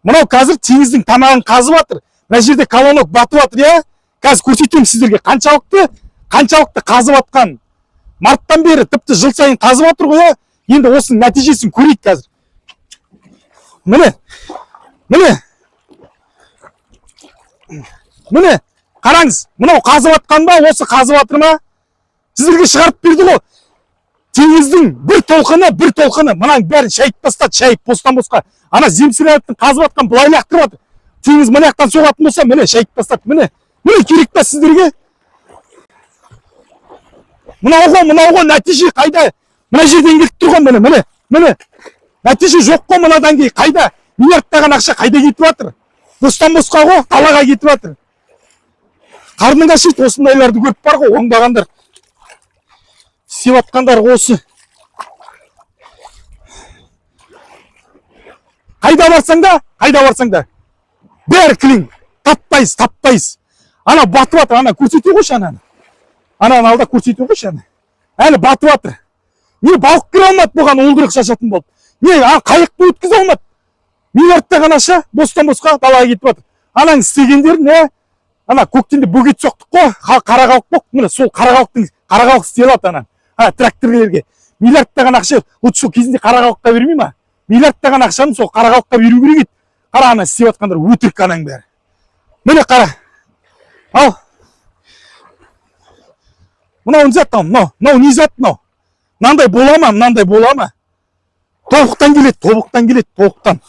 Мынау қазір теңіздің тамағын қазып жатыр. Мына жерде колонок батып жатыр, иә. Қазір көрсетемін сіздерге қаншалықты қазып жатқан. Марттан бері тіпті жыл сайын қазып жатыр ғой, иә. Енді осының нәтижесін көрейік қазір. Міне, міне, міне, қараңыз, мынау қазып жатқан ба, осы қазып жатыр ма? Сіздерге шығарып берді ғой. Теңіздің бір толқыны, бір толқыны мынаның бәрін шайып тастады, шайып бостан босқа. Ана земсераттың қазып жатқан былай лақтырып жатыр. Теңіз мына жақтан соғатын болса, міне, шайып тастады. Міне, міне, керек па сіздерге? Мынау ғой, мынау ғой, нәтиже қайда? Мына жерден келіп тұр ғой, міне, міне, міне. Нәтиже жоқ қой мынадан кейін. Қайда? Миллиардтаған ақша қайда кетіп жатыр? Бостан босқа ғой, далаға кетіп жатыр. Қарның ашиды осындайларды көріп бар ғой, оңбағандар. Істеп жатқандар осы. Қайда барсаң да, қайда барсаң да, бәрі кілең. Таптайсыз, таптайсыз. Ана батып жатыр, ана көрсете қойшы ананы. Ананы алда көрсете қойшы ана. Әлі батып жатыр. Не балық кіре алмады бұған, уылдырық шашатын болып. Не қайықты өткізе алмады. Миллиардтаған ақша бостан босқа далаға кетіп жатыр. Ананың істегендері не? Ана көктемде бөгет соқтық қой, қара халық болып, міне, сол қара халықтың, қара халық істей алады ана. Ана тракторлерге миллиардтаған ақша лучше сол кезінде қара халыққа бермей ма? Миллиардтаған ақшаны сол қара халыққа беру керек еді. Қара, ана істеп жатқандар өтірік ананың бәрі. Міне, қара. Ал. Мынау не зат мынау? Мынау не зат мынау? Мынандай бола ма? Мынандай бола ма? Тобықтан келеді, тобықтан келеді, тобықтан.